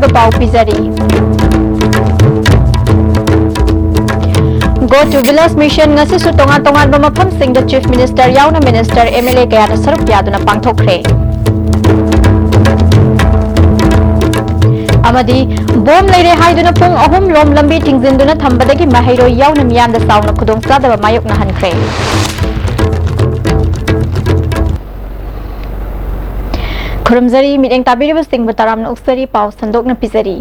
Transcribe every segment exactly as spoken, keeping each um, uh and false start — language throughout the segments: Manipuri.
ꯄꯥꯎ ꯄꯤꯖꯔꯤ꯫ Go to Village Mission ꯉꯁꯤꯁꯨ ꯇꯣꯉꯥꯟ ꯇꯣꯉꯥꯟꯕ ꯃꯐꯝꯁꯤꯡꯗ Chief Minister ꯌꯥꯎꯅ Minister, M L A ꯀꯌꯥꯅ ꯁꯔꯨꯛ ꯌꯥꯗꯨꯅ ꯄꯥꯡꯊꯣꯛꯈ꯭ꯔꯦ꯫ ꯑꯃꯗꯤ ꯕꯣꯝ ꯂꯩꯔꯦ ꯍꯥꯏꯗꯨꯅ ꯄꯨꯡ ꯑꯍꯨꯝ ꯂꯣꯝ ꯂꯝꯕꯤ ꯊꯤꯡꯖꯤꯟꯗꯨꯅ ꯊꯝꯕꯗꯒꯤ ꯃꯍꯩꯔꯣꯏ ꯌꯥꯎꯅ ꯃꯤꯌꯥꯝꯗ ꯆꯥꯎꯅ ꯈꯨꯗꯣꯡꯆꯥꯗꯕ ꯃꯥꯌꯣꯛꯅꯍꯟꯈ꯭ꯔꯦ꯫ ꯈꯨꯔꯨꯝꯖꯔꯤ, ꯃꯤꯠꯌꯦꯡ ꯇꯥꯕꯤꯔꯤꯕꯁꯤꯡꯕꯨ ꯇꯔꯥꯝꯅ ꯑꯣꯛꯆꯔꯤ꯫ ꯄꯥꯎ ꯁꯟꯗꯣꯛꯅ ꯄꯤꯖꯔꯤ꯫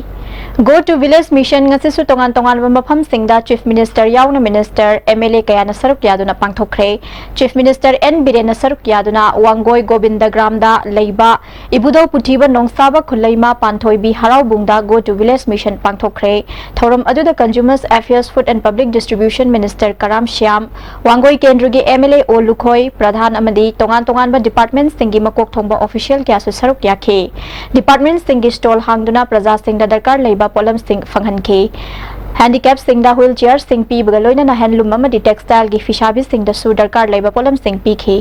Go to Village Mission ꯉꯁꯤꯁꯨ ꯇꯣꯉꯥꯟ ꯇꯣꯉꯥꯟꯕ ꯃꯐꯝꯁꯤꯡꯗ Chief Minister ꯌꯥꯎꯅ Minister, M L A ꯀꯌꯥꯅ ꯁꯔꯨꯛ ꯌꯥꯗꯨꯅ ꯄꯥꯡꯊꯣꯛꯈ꯭ꯔꯦ꯫ Chief Minister N ꯕꯤꯔꯦꯟꯅ ꯁꯔꯨꯛ ꯌꯥꯗꯨꯅ ꯋꯥꯡꯒꯣꯏ ꯒꯣꯕꯤꯟꯗꯒ꯭ꯔꯥꯝꯗ ꯂꯩꯕ ꯏꯕꯨꯙꯧ ꯄꯨꯊꯤꯕ ꯅꯣꯡꯁꯥꯕ ꯈꯨꯜꯂꯩꯃ ꯄꯥꯟꯊꯣꯏꯕꯤ ꯍꯔꯥꯎꯕꯨꯡꯗ Go to Village Mission ꯄꯥꯡꯊꯣꯛꯈ꯭ꯔꯦ꯫ ꯊꯧꯔꯝ ꯑꯗꯨꯗ Consumer Affairs, Food and Public Distribution Minister ꯀꯔꯥꯝ ꯁ꯭ꯌꯥꯝ, ꯋꯥꯡꯒꯣꯏ ꯀꯦꯟꯗ꯭ꯔꯒꯤ M L A ꯑꯣ ꯂꯨꯈꯣꯏ, ꯄ꯭ꯔꯙꯥꯟ ꯑꯃꯗꯤ ꯇꯣꯉꯥꯟ ꯇꯣꯉꯥꯟꯕ department ꯁꯤꯡꯒꯤ ꯃꯀꯣꯛ ꯊꯣꯡꯕ official ꯀꯌꯥꯁꯨ ꯁꯔꯨꯛ ꯌꯥꯈꯤ꯫ Department ꯁꯤꯡꯒꯤ stall ꯍꯥꯡꯗꯨꯅ ꯄ꯭ꯔꯖꯥꯁꯤꯡꯗ ꯗꯔꯀꯥꯔ ꯂꯩꯕ ꯄꯣꯠꯂꯝꯁꯤꯡ ꯐꯪꯍꯟꯈꯤ꯫ Handicap ꯁꯤꯡꯗ wheel chair ꯁꯤꯡ ꯄꯤꯕꯒ ꯂꯣꯏꯅꯅ handloom ꯑꯃꯗꯤ textile ꯒꯤ ꯐꯤꯁꯥꯕꯤꯁꯤꯡꯗꯁꯨ ꯗꯔꯀꯥꯔ ꯂꯩꯕ ꯄꯣꯠꯂꯝꯁꯤꯡ ꯄꯤꯈꯤ꯫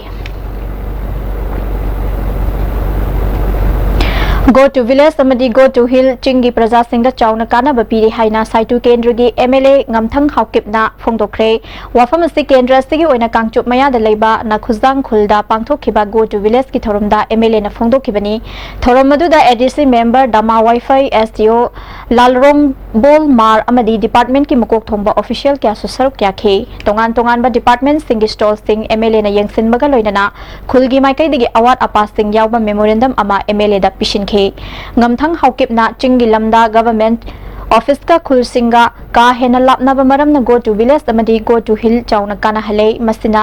Go to Village ꯑꯃꯗꯤ Go to Hill ꯆꯤꯡꯒꯤ ꯄ꯭ꯔꯖꯥꯁꯤꯡꯗ ꯆꯥꯎꯅ ꯀꯥꯟꯅꯕ ꯄꯤꯔꯤ ꯍꯥꯏꯅ ꯁꯥꯏꯇꯨ ꯀꯦꯟꯗ꯭ꯔꯒꯤ M L A ꯉꯝꯊꯪ ꯍꯥꯎꯀꯤꯞꯅ ꯐꯣꯡꯗꯣꯛꯈ꯭ꯔꯦ꯫ ꯋꯥꯐꯝ ꯑꯁꯤ ꯀꯦꯟꯗ꯭ꯔ ꯑꯁꯤꯒꯤ ꯑꯣꯏꯅ ꯀꯥꯡꯆꯨꯞ ꯃꯌꯥꯗ ꯂꯩꯕ ꯅꯥꯈꯨꯖꯥꯡ ꯈꯨꯜꯗ ꯄꯥꯡꯊꯣꯛꯈꯤꯕ Go to Village ꯀꯤ ꯊꯧꯔꯝꯗ M L A ꯅ ꯐꯣꯡꯗꯣꯛꯈꯤꯕꯅꯤ꯫ ꯊꯧꯔꯝ ꯑꯗꯨꯗ A D C member ꯗꯥꯃꯥ ꯋꯥꯏꯐꯩ, S D O ꯂꯥꯜꯔꯣꯡꯕꯣꯜ ꯃꯥꯔ ꯑꯃꯗꯤ department ꯀꯤ ꯃꯀꯣꯛ ꯊꯣꯡꯕ official ꯀꯌꯥꯁꯨ ꯁꯔꯨꯛ ꯌꯥꯈꯤ꯫ ꯇꯣꯉꯥꯟ ꯇꯣꯉꯥꯟꯕ department ꯁꯤꯡꯒꯤ stall ꯁꯤꯡ M L A ꯅ ꯌꯦꯡꯁꯤꯟꯕꯒ ꯂꯣꯏꯅꯅ ꯈꯨꯜꯒꯤ ꯃꯥꯏꯀꯩꯗꯒꯤ ꯑꯋꯥꯠ ꯑꯄꯥꯁꯤꯡ ꯌꯥꯎꯕ memorandum ꯑꯃ M L A ꯗ ꯄꯤꯁꯤꯟꯈꯤ꯫ ꯉꯝꯊꯪ ꯍꯥꯎꯀꯤꯞꯅ ꯆꯤꯡꯒꯤ ꯂꯝꯗ government office ꯀ ꯈꯨꯜꯁꯤꯡꯒ ꯀꯥ ꯍꯦꯟꯅ ꯂꯥꯞꯅꯕ ꯃꯔꯝꯅ Go to Village ꯑꯃꯗꯤ Go to Hill ꯆꯥꯎꯅ ꯀꯥꯟꯅꯍꯜꯂꯦ꯫ ꯃꯁꯤꯅ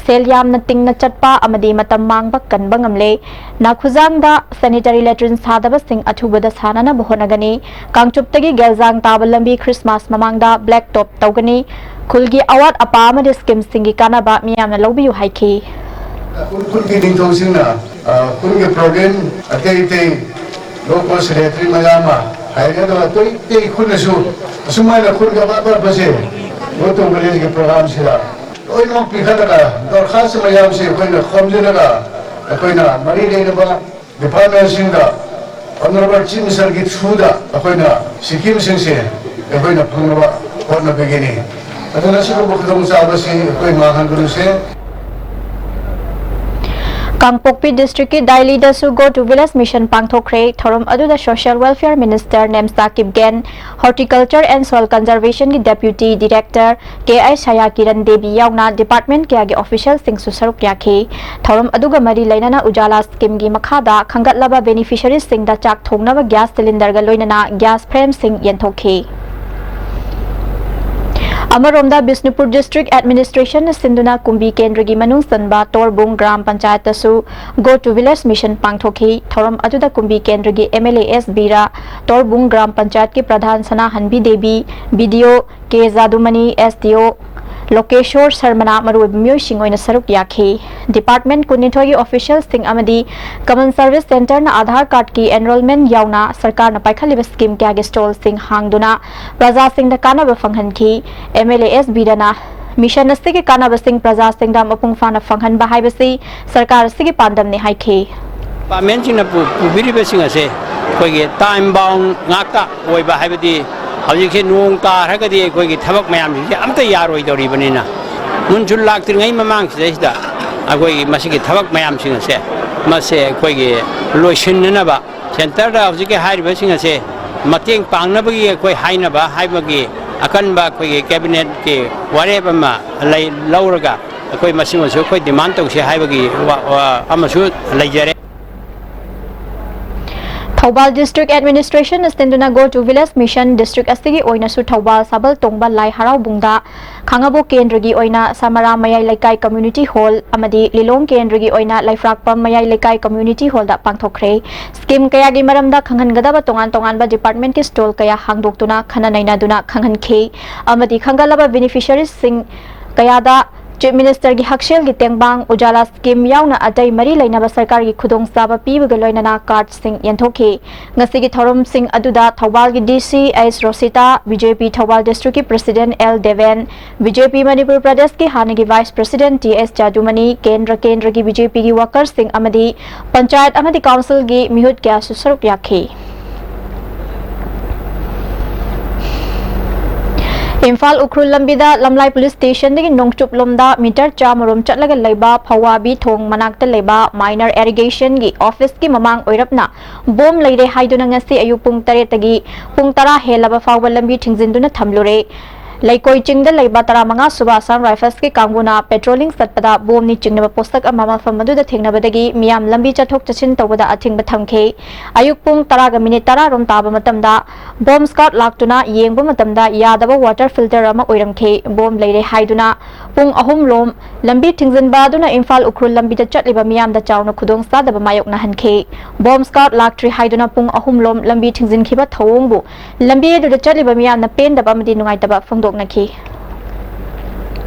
ꯁꯦꯜ ꯌꯥꯝꯅ ꯇꯤꯡꯅ ꯆꯠꯄ ꯑꯃꯗꯤ ꯃꯇꯝ ꯃꯥꯡꯕ ꯀꯟꯕ ꯉꯝꯂꯦ꯫ ꯅꯥꯈꯨꯖꯥꯡꯗ sanitary latrine ꯁꯥꯗꯕꯁꯤꯡ ꯑꯊꯨꯕꯗ ꯁꯥꯅꯅꯕ ꯍꯣꯠꯅꯒꯅꯤ꯫ ꯀꯥꯡꯆꯨꯞꯇꯒꯤ ꯒꯦꯜꯖꯥꯡ ꯇꯥꯕ ꯂꯝꯕꯤ Christmas ꯃꯃꯥꯡꯗ black top ꯇꯧꯒꯅꯤ꯫ ꯈꯨꯜꯒꯤ ꯑꯋꯥꯠ ꯑꯄꯥ ꯑꯃꯗꯤ scheme ꯁꯤꯡꯒꯤ ꯀꯥꯟꯅꯕ ꯃꯤꯌꯥꯝꯅ ꯂꯧꯕꯤꯌꯨ ꯍꯥꯏꯈꯤ꯫ ꯈꯨꯜ ꯈꯨꯜꯒꯤ ꯅꯤꯡꯊꯧꯁꯤꯡꯅ, ꯑ, ꯈꯨꯜꯒꯤ problem ꯑꯇꯩ ꯑꯇꯩ local secretary ꯃꯌꯥꯝ ꯑꯃ ꯍꯥꯏꯔꯒ ꯑꯇꯩ ꯑꯇꯩ ꯈꯨꯜꯗꯁꯨ ꯑꯁꯨꯃꯥꯏꯅ ꯈꯨꯜꯒꯤ ꯑꯋꯥꯠ ꯑꯄꯥꯁꯦ Go to Village ꯀꯤ program ꯁꯤꯗ ꯂꯣꯏꯅꯃꯛ ꯄꯤꯈꯠꯂꯒ ꯗꯔꯈꯥꯁ ꯃꯌꯥꯝꯁꯤ ꯑꯩꯈꯣꯏꯅ ꯈꯣꯝꯖꯤꯜꯂꯒ ꯑꯩꯈꯣꯏꯅ ꯃꯔꯤ ꯂꯩꯅꯕ department ꯁꯤꯡꯗ Honorable Chief Minister ꯒꯤ through ꯗ ꯑꯩꯈꯣꯏꯅ scheme ꯁꯤꯡꯁꯦ ꯑꯩꯈꯣꯏꯅ ꯐꯪꯅꯕ ꯍꯣꯠꯅꯕꯤꯒꯅꯤ꯫ ꯑꯗꯨꯅ ꯁꯤꯒꯨꯝꯕ ꯈꯨꯗꯣꯡꯆꯥꯕꯁꯤ ꯑꯩꯈꯣꯏ ꯃꯥꯡꯍꯟꯒꯅꯨꯁꯦ꯫ ꯀꯥꯡꯄꯣꯛꯄꯤ district ꯀꯤ ꯗꯥꯏꯂꯤꯗꯁꯨ Go to Village Mission ꯄꯥꯡꯊꯣꯛꯈ꯭ꯔꯦ꯫ ꯊꯧꯔꯝ ꯑꯗꯨꯗ Social Welfare Minister Nemcha Kipgen, Horticulture and Soil Conservation ꯒꯤ Deputy Director ꯀꯦ ꯑꯥꯏ ꯁꯥꯌꯥ ꯀꯤꯔꯟ ꯗꯦꯕꯤ ꯌꯥꯎꯅ department ꯀꯌꯥꯒꯤ official ꯁꯤꯡꯁꯨ ꯁꯔꯨꯛ ꯌꯥꯈꯤ꯫ ꯊꯧꯔꯝ ꯑꯗꯨꯒ ꯃꯔꯤ ꯂꯩꯅꯅ ꯎꯖꯥꯂꯥ scheme ꯒꯤ ꯃꯈꯥꯗ ꯈꯟꯒꯠꯂꯕ beneficiaries ꯁꯤꯡꯗ ꯆꯥꯛ ꯊꯣꯡꯅꯕ gas cylinder ꯒ ꯂꯣꯏꯅꯅ gas frame ꯁꯤꯡ ꯌꯦꯟꯊꯣꯛꯈꯤ꯫ ꯑꯃꯔꯣꯝꯗ ꯕꯤꯁꯅꯨꯄꯨꯔ district administration ꯅ ꯁꯤꯟꯗꯨꯅ ꯀꯨꯝꯕꯤ ꯀꯦꯟꯗ꯭ꯔꯒꯤ ꯃꯅꯨꯡ ꯆꯟꯕ ꯇꯣꯔꯕꯨꯡ ꯒ꯭ꯔꯥꯝ ꯄꯟꯆꯥꯌꯠꯇꯁꯨ Go to Village Mission ꯄꯥꯡꯊꯣꯛꯈꯤ꯫ ꯊꯧꯔꯝ ꯑꯗꯨꯗ ꯀꯨꯝꯕꯤ ꯀꯦꯟꯗ꯭ꯔꯒꯤ M L A S Bira, Torbung gram ꯄꯟꯆꯥꯌꯠꯀꯤ ꯄ꯭ꯔꯙꯥꯟ ꯁꯅꯥꯍꯟꯕꯤ ꯗꯦꯕꯤ, ꯕꯤ ꯗꯤ ꯑꯣ ꯀꯦ ꯖꯥꯗꯨꯃꯅꯤ, ꯑꯦꯁ ꯗꯤ ꯑꯣ ꯂꯣꯀꯦꯁꯣꯔ ꯁꯔꯃꯅ ꯃꯔꯨꯑꯣꯏꯕ ꯃꯤꯑꯣꯏꯁꯤꯡ ꯑꯣꯏꯅ ꯁꯔꯨꯛ ꯌꯥꯈꯤ꯫ Department ꯀꯨꯟꯅꯤꯊꯣꯏꯒꯤ official ꯁꯤꯡ ꯑꯃꯗꯤ Common Service Centre ꯅ Aadhaar card ꯀꯤ enrollment ꯌꯥꯎꯅ ꯁꯔꯀꯥꯔꯅ ꯄꯥꯏꯈꯠꯂꯤꯕ scheme ꯀꯌꯥꯒꯤ stall ꯁꯤꯡ ꯍꯥꯡꯗꯨꯅ ꯄ꯭ꯔꯖꯥꯁꯤꯡꯗ ꯀꯥꯟꯅꯕ ꯐꯪꯍꯟꯈꯤ꯫ ꯑꯦꯝ ꯑꯦꯜ ꯑꯦ ꯑꯦꯁ ꯕꯤꯔꯥꯅ mission ꯑꯁꯤꯒꯤ ꯀꯥꯟꯅꯕꯁꯤꯡ ꯄ꯭ꯔꯖꯥꯁꯤꯡꯗ ꯃꯄꯨꯡ ꯐꯥꯅ ꯐꯪꯍꯟꯕ ꯍꯥꯏꯕꯁꯤ ꯁꯔꯀꯥꯔ ꯑꯁꯤꯒꯤ ꯄꯥꯟꯗꯝꯅꯤ ꯍꯥꯏꯈꯤ꯫ Department ꯁꯤꯡꯅ ꯄꯨ- ꯄꯨꯕꯤꯔꯤꯕꯁꯤꯡ ꯑꯁꯦ ꯑꯩꯈꯣꯏꯒꯤ time bound ꯉꯥꯛꯇ ꯑꯣꯏꯕ, ꯍꯥꯏꯕꯗꯤ ꯍꯧꯖꯤꯛꯁꯦ ꯅꯣꯡ ꯇꯥꯈ꯭ꯔꯒꯗꯤ ꯑꯩꯈꯣꯏꯒꯤ ꯊꯕꯛ ꯃꯌꯥꯝꯁꯤꯡꯁꯦ ꯑꯝꯇ ꯌꯥꯔꯣꯏꯗꯧꯔꯤꯕꯅꯤꯅ, ꯃꯨꯟꯁꯨꯟ ꯂꯥꯛꯇ꯭ꯔꯤꯉꯩ ꯃꯃꯥꯡꯁꯤꯗꯩꯁꯤꯗ ꯑꯩꯈꯣꯏꯒꯤ ꯃꯁꯤꯒꯤ ꯊꯕꯛ ꯃꯌꯥꯝꯁꯤꯡ ꯑꯁꯦ, ꯃꯁꯦ ꯑꯩꯈꯣꯏꯒꯤ ꯂꯣꯏꯁꯤꯟꯅꯅꯕ centre ꯗ ꯍꯧꯖꯤꯛꯀꯤ ꯍꯥꯏꯔꯤꯕꯁꯤꯡ ꯑꯁꯦ ꯃꯇꯦꯡ ꯄꯥꯡꯅꯕꯒꯤ ꯑꯩꯈꯣꯏ ꯍꯥꯏꯅꯕ ꯍꯥꯏꯕꯒꯤ ꯑꯀꯟꯕ ꯑꯩꯈꯣꯏꯒꯤ cabinet ꯀꯤ ꯋꯥꯔꯦꯞ ꯑꯃ ꯂꯩ ꯂꯧꯔꯒ ꯑꯩꯈꯣꯏ ꯃꯁꯤꯃꯁꯨ ꯑꯩꯈꯣꯏ demand ꯇꯧꯁꯤ ꯍꯥꯏꯕꯒꯤ ꯋꯥ- ꯋꯥ- ꯑꯃꯁꯨ ꯂꯩꯖꯔꯦ꯫ ꯊꯧꯕꯥꯜ district administration ꯅ ꯁꯤꯟꯗꯨꯅ Go to Village Mission district ꯑꯁꯤꯒꯤ ꯑꯣꯏꯅꯁꯨ ꯊꯧꯕꯥꯜ ꯁꯥꯕꯜ ꯇꯣꯡꯕ ꯂꯥꯏ ꯍꯔꯥꯎꯕꯨꯡꯗ ꯈꯥꯡꯉꯕꯣꯛ ꯀꯦꯟꯗ꯭ꯔꯒꯤ ꯑꯣꯏꯅ ꯁꯃꯔꯥ ꯃꯌꯥꯏ ꯂꯩꯀꯥꯏ community hall ꯑꯃꯗꯤ ꯂꯤꯂꯣꯡ ꯀꯦꯟꯗ꯭ꯔꯒꯤ ꯑꯣꯏꯅ ꯂꯩꯐ꯭ꯔꯥꯛꯄꯝ ꯃꯌꯥꯏ ꯂꯩꯀꯥꯏ community hall ꯗ ꯄꯥꯡꯊꯣꯛꯈ꯭ꯔꯦ꯫ Scheme ꯀꯌꯥꯒꯤ ꯃꯔꯝꯗ ꯈꯪꯍꯟꯒꯗꯕ ꯇꯣꯉꯥꯟ ꯇꯣꯉꯥꯟꯕ department ꯀꯤ stall ꯀꯌꯥ ꯍꯥꯡꯗꯣꯛꯇꯨꯅ ꯈꯟꯅ ꯅꯩꯅꯗꯨꯅ ꯈꯪꯍꯟꯈꯤ ꯑꯃꯗꯤ ꯈꯟꯒꯠꯂꯕ beneficiaries ꯁꯤꯡ ꯀꯌꯥꯗ ꯆꯤꯐ ꯃꯤꯅꯤꯁꯇꯔꯒꯤ ꯍꯛꯁꯦꯜꯒꯤ ꯇꯦꯡꯕꯥꯡ, ꯎꯖꯥꯂꯥ ꯁ꯭ꯀꯤꯝ ꯌꯥꯎꯅ ꯑꯇꯩ ꯃꯔꯤ ꯂꯩꯅꯕ ꯁꯔꯀꯥꯔꯒꯤ ꯈꯨꯗꯣꯡꯆꯥꯕ ꯄꯤꯕꯒ ꯂꯣꯏꯅꯅ ꯀꯥꯔꯗꯁꯤꯡ ꯌꯦꯟꯊꯣꯛꯈꯤ꯫ ꯉꯁꯤꯒꯤ ꯊꯧꯔꯝꯁꯤꯡ ꯑꯗꯨꯗ ꯊꯧꯕꯥꯜꯒꯤ ꯗꯤ ꯁꯤ ꯑꯩꯆ ꯔꯣꯁꯤꯇꯥ, ꯕꯤ ꯖꯦ ꯄꯤ ꯊꯧꯕꯥꯜ ꯗꯤꯁꯇ꯭ꯔꯤꯛꯀꯤ president L Deben, B J ꯄꯤ ꯃꯅꯤꯄꯨꯔ ꯄ꯭ꯔꯗꯦꯁꯀꯤ ꯍꯥꯟꯅꯒꯤ ꯚꯥꯏꯁ ꯄ꯭ꯔꯁꯤꯗꯦꯟꯠ ꯇꯤ ꯑꯦꯁ ꯖꯥꯗꯨꯃꯅꯤ, ꯀꯦꯟꯗ꯭ꯔ ꯀꯦꯟꯗ꯭ꯔꯒꯤ ꯕꯤ ꯖꯦ ꯄꯤꯒꯤ ꯋꯥꯀꯔꯁꯤꯡ ꯑꯃꯗꯤ ꯄꯟꯆꯥꯌꯠ ꯑꯃꯗꯤ ꯀꯥꯎꯟꯁꯤꯜꯒꯤ ꯃꯤꯍꯨꯠ ꯀꯌꯥꯁꯨ ꯁꯔꯨꯛ ꯌꯥꯈꯤ꯫ ꯏꯝꯐꯥꯜ ꯎꯈ꯭ꯔꯨꯜ ꯂꯝꯕꯤꯗ ꯂꯝꯂꯥꯏ ꯄꯨꯂꯤꯁ ꯁ꯭ꯇꯦꯁꯟꯗꯒꯤ ꯅꯣꯡꯆꯨꯞ ꯂꯣꯝꯗ ꯃꯤꯇꯔ ꯆꯥꯝꯃꯔꯣꯝ ꯆꯠꯂꯒ ꯂꯩꯕ ꯐꯧꯋꯥꯕꯤ ꯊꯣꯡ ꯃꯅꯥꯛꯇ ꯂꯩꯕ ꯃꯥꯏꯅꯔ ꯏꯔꯤꯒꯦꯁꯟꯒꯤ ꯑꯣꯐꯤꯁꯀꯤ ꯃꯃꯥꯡ ꯑꯣꯏꯔꯞꯅ ꯕꯣꯝ ꯂꯩꯔꯦ ꯍꯥꯏꯗꯨꯅ ꯉꯁꯤ ꯑꯌꯨꯛ ꯄꯨꯡ ꯇꯔꯦꯠꯇꯒꯤ ꯄꯨꯡ ꯇꯔꯥ ꯍꯦꯜꯂꯕ ꯐꯥꯎꯕ ꯂꯝꯕꯤ ꯊꯤꯡꯖꯤꯟꯗꯨꯅ ꯊꯝꯂꯨꯔꯦ꯫ ꯂꯩꯀꯣꯏ ꯆꯤꯡꯗ ꯂꯩꯕ ꯇꯔꯥꯃꯉꯥ ꯁꯨꯕ ꯑꯁꯥꯝ ꯔꯥꯏꯐꯜꯁꯀꯤ ꯀꯥꯡꯕꯨꯅ ꯄꯦꯇ꯭ꯔꯣꯂꯤꯡ ꯆꯠꯄꯗ ꯕꯣꯝꯅꯤ ꯆꯤꯡꯅꯕ ꯄꯣꯠꯁꯛ ꯑꯃ ꯃꯐꯝ ꯑꯗꯨꯗ ꯊꯦꯡꯅꯕꯗꯒꯤ ꯃꯤꯌꯥꯝ ꯂꯝꯕꯤ ꯆꯠꯊꯣꯛ ꯆꯠꯁꯤꯟ ꯇꯧꯕꯗ ꯑꯊꯤꯡꯕ ꯊꯝꯈꯤ꯫ ꯑꯌꯨꯛ ꯄꯨꯡ ꯇꯔꯥꯒ ꯃꯤꯅꯤꯠ ꯇꯔꯥ ꯔꯣꯝ ꯇꯥꯕ ꯃꯇꯝꯗ ꯕꯣꯝ ꯁ꯭ꯀ꯭ꯋꯥꯗ ꯂꯥꯛꯇꯨꯅ ꯌꯦꯡꯕ ꯃꯇꯝꯗ ꯌꯥꯗꯕ ꯋꯥꯇꯔ ꯐꯤꯜꯇꯔ ꯑꯃ ꯑꯣꯏꯔꯝꯈꯤ꯫ ꯕꯣꯝ ꯂꯩꯔꯦ ꯍꯥꯏꯗꯨꯅ ꯄꯨꯡ ꯑꯍꯨꯝ ꯂꯣꯝ ꯂꯝꯕꯤ ꯊꯤꯡꯖꯤꯟꯕ ꯑꯗꯨꯅ ꯏꯝꯐꯥꯜ ꯎꯈ꯭ꯔꯨꯜ ꯂꯝꯕꯤꯗ ꯆꯠꯂꯤꯕ ꯃꯤꯌꯥꯝꯗ ꯆꯥꯎꯅ ꯈꯨꯗꯣꯡꯆꯥꯗꯕ ꯃꯥꯌꯣꯛꯅꯍꯟꯈꯤ꯫ ꯕꯣꯝ ꯁ꯭ꯀ꯭ꯋꯥꯗ ꯂꯥꯛꯇ꯭ꯔꯤ ꯍꯥꯏꯗꯨꯅ ꯄꯨꯡ ꯑꯍꯨꯝ ꯂꯣꯝ ꯂꯝꯕꯤ ꯊꯤꯡꯖꯤꯟꯈꯤꯕ ꯊꯧꯑꯣꯡꯕꯨ ꯂꯝꯕꯤ ꯑꯗꯨꯗ ꯆꯠꯂꯤꯕ ꯃꯤꯌꯥꯝꯅ ꯄꯦꯟꯗꯕ ꯑꯃꯗꯤ ꯅꯨꯡꯉꯥꯏꯇꯕ ꯐꯣꯡꯗꯣꯛꯅꯈꯤ꯫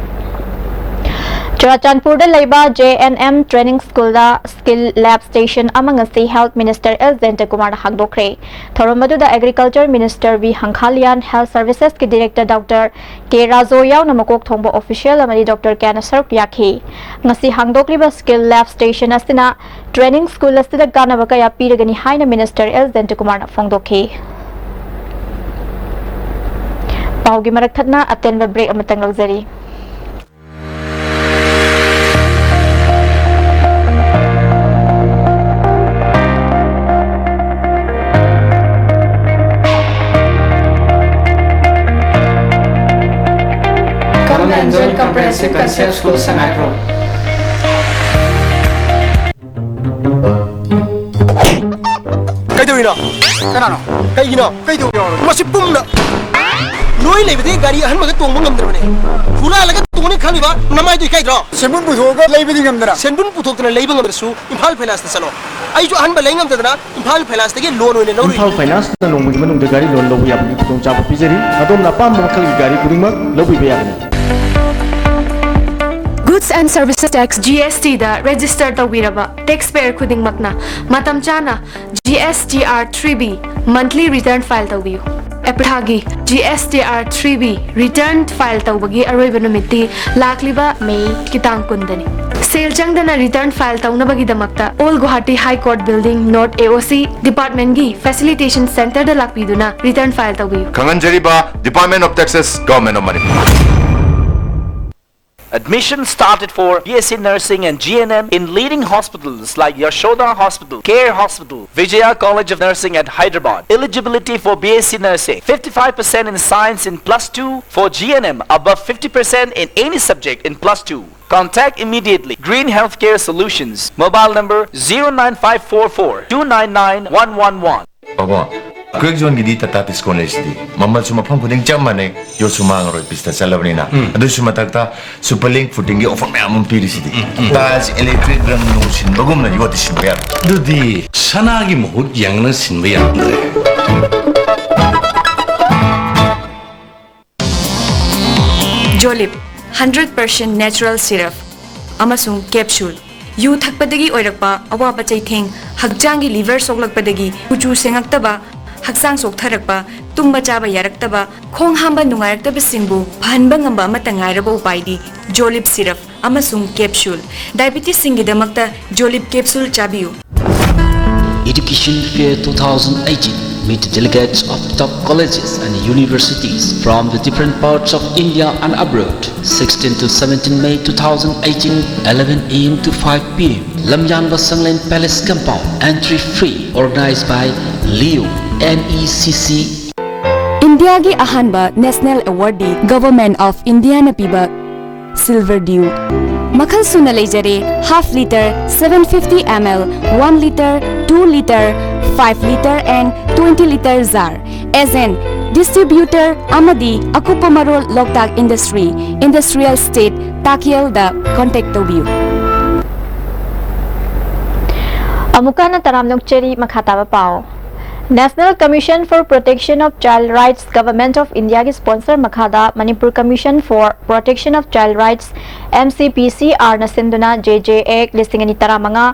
ꯆꯨꯔꯥꯆꯥꯟꯄꯨꯔꯗ ꯂꯩꯕ ꯖꯦ ꯑꯦꯟ ꯑꯦꯝ ꯇ꯭ꯔꯦꯅꯤꯡ ꯁ꯭ꯀꯨꯜꯗ ꯁ꯭ꯀꯤꯜ ꯂꯦꯕ ꯁ꯭ꯇꯦꯁꯟ ꯑꯃ ꯉꯁꯤ ꯍꯦꯜꯊ ꯃꯤꯅꯤꯁꯇꯔ ꯑꯦꯜ ꯖꯌꯟꯇꯀꯨꯃꯥꯔꯅ ꯍꯥꯡꯗꯣꯛꯈ꯭ꯔꯦ꯫ ꯊꯧꯔꯝ ꯑꯗꯨꯗ ꯑꯦꯒ꯭ꯔꯤꯀꯜꯆꯔ ꯃꯤꯅꯤꯁꯇꯔ ꯕꯤ ꯍꯪꯈꯥꯂꯤꯌꯥꯟ, ꯍꯦꯜꯊ ꯁꯔꯚꯤꯁꯦꯁꯀꯤ ꯗꯤꯔꯦꯛꯇꯔ ꯗꯣꯛꯇꯔ ꯀꯦ ꯔꯥꯖꯣ ꯌꯥꯎꯅ ꯃꯀꯣꯛ ꯊꯣꯡꯕ ꯑꯣꯐꯤꯁꯤꯌꯦꯜ ꯑꯃꯗꯤ ꯗꯣꯛꯇꯔ ꯀꯌꯥꯅ ꯁꯔꯨꯛ ꯌꯥꯈꯤ꯫ ꯉꯁꯤ ꯍꯥꯡꯗꯣꯛꯂꯤꯕ ꯁ꯭ꯀꯤꯜ ꯂꯦꯕ ꯁ꯭ꯇꯦꯁꯟ ꯑꯁꯤꯅ ꯇ꯭ꯔꯦꯅꯤꯡ ꯁ꯭ꯀꯨꯜ ꯑꯁꯤꯗ ꯀꯥꯟꯅꯕ ꯀꯌꯥ ꯄꯤꯔꯒꯅꯤ ꯍꯥꯏꯅ ꯃꯤꯅꯤꯁꯇꯔ ꯑꯦꯜ ꯖꯌꯟꯇꯀꯨꯃꯥꯔꯅ ꯐꯣꯡꯗꯣꯛꯈꯤ꯫ ꯄꯥꯎꯒꯤ ꯃꯔꯛ ꯊꯠꯅ ꯑꯇꯦꯟꯕ ꯕ꯭ꯔꯦꯛ ꯑꯃꯇꯪ ꯂꯧꯖꯔꯤ꯫ Come and join Comprehensive Concept School, Sangaiprou. ꯀꯩꯗꯧꯔꯤꯅꯣ? ꯀꯅꯥꯅꯣ? ꯀꯩꯒꯤꯅꯣ? ꯀꯩꯗꯧꯔꯤꯅꯣ? ꯃꯁꯤ ꯄꯨꯝꯅ ꯅꯣꯏ ꯂꯩꯕꯗꯤ ꯒꯥꯔꯤ ꯑꯍꯟꯕꯒ ꯇꯣꯡꯕ ꯉꯝꯗ꯭ꯔꯕꯅꯦ꯫ ꯍꯨꯔꯥꯜꯂꯒ ꯇꯣꯡꯅꯤ ꯈꯜꯂꯤꯕ ꯅꯃꯥꯏꯗꯣ ꯏꯀꯥꯏꯗ꯭ꯔꯣ? ꯁꯦꯟꯕꯨꯟ ꯄꯨꯊꯣꯛꯑꯒ ꯂꯩꯕꯗꯤ ꯉꯝꯗꯅ꯫ ꯁꯦꯟꯕꯨꯟ ꯄꯨꯊꯣꯛꯇꯅ ꯂꯩꯕ ꯉꯝꯗ꯭ꯔꯁꯨ ꯏꯝꯐꯥꯜ ꯐꯥꯏꯅꯥꯟꯁꯇ ꯆꯠꯂꯣ꯫ ꯑꯩꯁꯨ ꯑꯍꯟꯕ ꯂꯩ ꯉꯝꯗꯗꯅ ꯏꯝꯐꯥꯜ ꯐꯥꯏꯅꯥꯟꯁꯇꯒꯤ ꯂꯣꯟ ꯑꯣꯏꯅ ꯂꯧꯔꯨꯏ꯫ ꯏꯝꯐꯥꯜ ꯐꯥꯏꯅꯥꯟꯁꯅ ꯅꯣꯡꯃꯒꯤ ꯃꯅꯨꯡꯗ ꯒꯥꯔꯤ ꯂꯣꯟ ꯂꯧꯕ ꯌꯥꯕꯒꯤ ꯈꯨꯗꯣꯡꯆꯥꯕ ꯄꯤꯖꯔꯤ꯫ ꯑꯗꯣꯝꯅ ꯑꯄꯥꯝꯕ ꯃꯈꯜꯒꯤ ꯒꯥꯔꯤ ꯈꯨꯗꯤꯡꯃꯛ ꯂꯧꯕꯤꯕ ꯌꯥꯒꯅꯤ꯫ Goods and Services Tax, G S T the register ꯇꯧꯕꯤꯔꯕ taxpayer ꯈꯨꯗꯤꯡꯃꯛꯅ ꯃꯇꯝ ꯆꯥꯅ G S T R three B monthly return file ꯇꯧꯕꯤꯌꯨ꯫ ꯑꯦꯄ꯭ꯔꯤꯜꯒꯤ G S T R three B return file ꯇꯧꯕꯒꯤ ꯑꯔꯣꯏꯕ ꯅꯨꯃꯤꯠꯇꯤ ꯂꯥꯛꯂꯤꯕ ꯃꯦꯒꯤ ꯇꯥꯡ ꯀꯨꯟꯗꯅꯤ꯫ ꯁꯦꯜ ꯆꯪꯗꯅ return file ꯇꯧꯅꯕꯒꯤꯗꯃꯛꯇ Old Guwahati High Court Building, North A O C department ꯒꯤ facilitation center ꯗ ꯂꯥꯛꯄꯤꯗꯨꯅ return file ꯇꯧꯕꯤꯌꯨ꯫ ꯈꯪꯍꯟꯖꯔꯤꯕ, Department of Taxes, Government of Manipur. Admission started for B S C Nursing and G N M in leading hospitals like Yashoda Hospital, Care Hospital, Vijaya College of Nursing at Hyderabad. Eligibility for B S C Nursing: fifty-five percent in science in plus two, for G N M above fifty percent in any subject in plus two. Contact immediately. Green Healthcare Solutions. Mobile number zero nine five four four two nine nine one one one. ꯄꯥꯕꯣ, ꯀ꯭ꯋꯦꯛ ꯖꯣꯟꯒꯤꯗꯤ ꯇꯥꯇꯥ ꯗꯤꯁꯀꯥꯎꯟ ꯂꯩꯁꯤꯗꯤ꯫ ꯃꯃꯜꯁꯨ ꯃꯐꯝ ꯈꯨꯗꯤꯡ ꯆꯞ ꯃꯥꯟꯅꯩ, ꯌꯣꯠꯁꯨ ꯃꯥꯡꯉꯔꯣꯏ, ꯄꯤꯁꯇ ꯆꯠꯂꯕꯅꯤꯅ꯫ ꯎꯝ꯫ ꯑꯗꯨꯁꯨ ꯃꯊꯛꯇ ꯁꯨꯄꯔ ꯂꯤꯡ ꯐꯨꯇꯤꯡꯒꯤ ꯑꯣꯐꯔ ꯃꯌꯥꯝ ꯑꯃ ꯄꯤꯔꯤꯁꯤꯗꯤ꯫ ꯎꯝ, ꯎꯝ꯫ ꯇꯥꯏꯜꯁ, ꯏꯂꯦꯛꯇ꯭ꯔꯤꯛ, ꯔꯪ ꯅꯨꯡ ꯁꯤꯟꯕꯒꯨꯝꯅ ꯌꯣꯠꯇꯤ ꯁꯤꯟꯕ ꯌꯥꯔꯣꯏ꯫ ꯑꯗꯨꯗꯤ ꯁꯅꯥꯒꯤ ꯃꯍꯨꯠ ꯌꯦꯡꯂꯒ ꯁꯤꯟꯕ ꯌꯥꯔꯝꯗ꯭ꯔꯦ꯫ ꯖꯣꯂꯤꯞ, hundred percent natural syrup ꯑꯃꯁꯨꯡ capsule꯫ ꯌꯨ ꯊꯛꯄꯗꯒꯤ ꯑꯣꯏꯔꯛꯄ ꯑꯋꯥꯕ ꯆꯩꯊꯦꯡ, ꯍꯛꯆꯥꯡꯒꯤ ꯂꯤꯚꯔ ꯁꯣꯛꯂꯛꯄꯗꯒꯤ ꯀꯨꯆꯨ ꯁꯦꯡꯉꯛꯇꯕ, ꯍꯛꯆꯥꯡ ꯆꯣꯛꯊꯔꯛꯄ, ꯇꯨꯝꯕ ꯆꯥꯕ ꯌꯥꯔꯛꯇꯕ, ꯈꯣꯡ ꯍꯥꯝꯕ ꯅꯨꯡꯉꯥꯏꯔꯛꯇꯕꯁꯤꯡꯕꯨ ꯐꯍꯟꯕ ꯉꯝꯕ ꯑꯃꯠꯇ ꯉꯥꯏꯔꯕ ꯎꯄꯥꯏꯗꯤ ꯖꯣꯂꯤꯞ syrup ꯑꯃꯁꯨꯡ capsule꯫ ꯗꯥꯏꯕꯤꯇꯤꯁꯁꯤꯡꯒꯤꯗꯃꯛꯇ ꯖꯣꯂꯤꯞ capsule ꯆꯥꯕꯤꯌꯨ꯫ Education Fair two thousand eighteen. Meet delegates of top colleges and universities from the different parts of India and abroad. Sixteen to seventeen May two thousand eighteen, eleven A M to five P M. Lamyanba Sanglen Palace Compound. Entry free. Organized by Leo, N E C C. ꯏꯟꯗꯤꯌꯥꯒꯤ ꯑꯍꯥꯟꯕ ꯅꯦꯁꯅꯦꯜ ꯑꯦꯋꯥꯔꯗꯤ ꯒꯚꯔꯟꯃꯦꯟꯠ ꯑꯣꯐ ꯏꯟꯗꯤꯌꯥꯅ ꯄꯤꯕ Silver Dew꯫ ꯃꯈꯜ ꯁꯨꯅ ꯂꯩꯖꯔꯦ: half litre, seven fifty M L, one litre, two litre, five litre and twenty litre jar꯫ Agent, distributor ꯑꯃꯗꯤ ꯑꯀꯨꯞꯄ ꯃꯔꯣꯜ ꯂꯣꯛꯇꯥꯛ ꯏꯟꯗꯁꯇ꯭ꯔꯤ, ꯏꯟꯗꯁꯇ꯭ꯔꯤꯌꯦꯜ ꯏꯁꯇꯦꯠ, ꯇꯥꯀꯦꯜꯗ contact ꯇꯧꯕꯤꯌꯨ꯫ ꯑꯃꯨꯛꯀ ꯍꯟꯅ ꯇꯔꯥꯝꯅ ꯑꯣꯛꯆꯔꯤ꯫ ꯃꯈꯥ ꯇꯥꯕ ꯄꯥꯎ꯫ National Commission for Protection of Child Rights, Government of Indiaꯒꯤ sponsor ꯃꯈꯥꯗ Manipur Commission for Protection of Child Rights, M C P C R ꯅ ꯁꯤꯟꯗꯨꯅ J J Act ꯂꯤꯁꯤꯡ ꯑꯅꯤ ꯇꯔꯥꯃꯉꯥ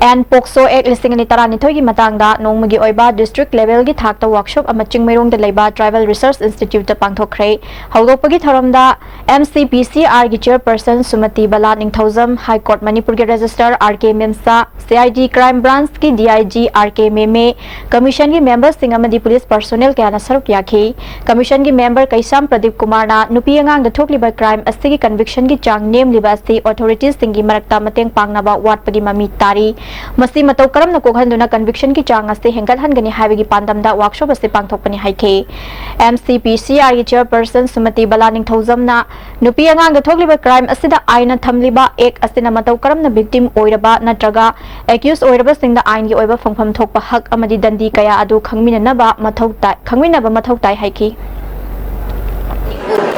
and POCSO Act ꯂꯤꯁꯤꯡ ꯑꯅꯤ ꯇꯔꯥꯅꯤꯊꯣꯏꯒꯤ ꯃꯇꯥꯡꯗ ꯅꯣꯡꯃꯒꯤ ꯑꯣꯏꯕ district levelꯒꯤ ꯊꯥꯛꯇ workshop ꯑꯃ ꯆꯤꯡꯃꯩꯔꯣꯡꯗ ꯂꯩꯕ Tribal Research Instituteꯇ ꯄꯥꯡꯊꯣꯛꯈ꯭ꯔꯦ꯫ ꯍꯧꯗꯣꯛꯄꯒꯤ ꯊꯧꯔꯝꯗ M C P C Rꯒꯤ chairperson ꯁꯨꯃꯇꯤ ꯕꯂꯥ ꯅꯤꯡꯊꯧꯖꯝ, High Court ꯃꯅꯤꯄꯨꯔꯒꯤ registrar R K ꯃꯦꯝꯆꯥ, C I D Crime Branchꯀꯤ D I G R K ꯃꯦꯃꯦ, Commissionꯒꯤ memberꯁꯤꯡ ꯑꯃꯗꯤ police personnel ꯀꯌꯥꯅ ꯁꯔꯨꯛ ꯌꯥꯈꯤ꯫ Commissionꯒꯤ member ꯀꯩꯁꯥꯝ ꯄ꯭ꯔꯗꯤꯞ ꯀꯨꯃꯥꯔꯅ ꯅꯨꯄꯤ ꯑꯉꯥꯡꯗ ꯊꯣꯛꯂꯤꯕ crime ꯑꯁꯤꯒꯤ convictionꯒꯤ ꯆꯥꯡ ꯅꯦꯝꯂꯤꯕ ꯑꯁꯤ authoritiesꯁꯤꯡꯒꯤ ꯃꯔꯛꯇ ꯃꯇꯦꯡ ꯄꯥꯡꯅꯕ ꯋꯥꯠꯄꯒꯤ ꯃꯃꯤ ꯇꯥꯔꯤ꯫ ꯃꯁꯤ ꯃꯇꯧ ꯀꯔꯝꯅ ꯀꯣꯛꯍꯟꯗꯨꯅ convictionꯒꯤ ꯆꯥꯡ ꯑꯁꯤ ꯍꯦꯟꯒꯠꯍꯟꯒꯅꯤ ꯍꯥꯏꯕꯒꯤ ꯄꯥꯟꯗꯝꯗ workshop ꯑꯁꯤ ꯄꯥꯡꯊꯣꯛꯄꯅꯤ ꯍꯥꯏꯈꯤ꯫ M C P C Rꯒꯤ chairperson ꯁꯨꯃꯇꯤ ꯕꯂꯥ ꯅꯤꯡꯊꯧꯖꯝꯅ ꯅꯨꯄꯤ ꯑꯉꯥꯡꯗ ꯊꯣꯛꯂꯤꯕ crime ꯑꯁꯤꯗ ꯑꯥꯏꯟꯅ ꯊꯝꯂꯤꯕ act ꯑꯁꯤꯅ ꯃꯇꯧ ꯀꯔꯝꯅ victim ꯑꯣꯏꯔꯕ ꯅꯠꯇ꯭ꯔꯒ accused ꯑꯣꯏꯔꯕꯁꯤꯡꯗ ꯑꯥꯏꯟꯒꯤ ꯑꯣꯏꯕ ꯐꯪꯐꯝ ꯊꯣꯛꯄ ꯍꯛ ꯑꯃꯗꯤ ꯗꯟꯗꯤ ꯀꯌꯥ ꯑꯗꯨ ꯈꯪꯃꯤꯟꯅꯅꯕ ꯃꯊꯧ ꯇꯥꯏ, ꯈꯪꯃꯤꯟꯅꯕ ꯃꯊꯧ ꯇꯥꯏ ꯍꯥꯏꯈꯤ꯫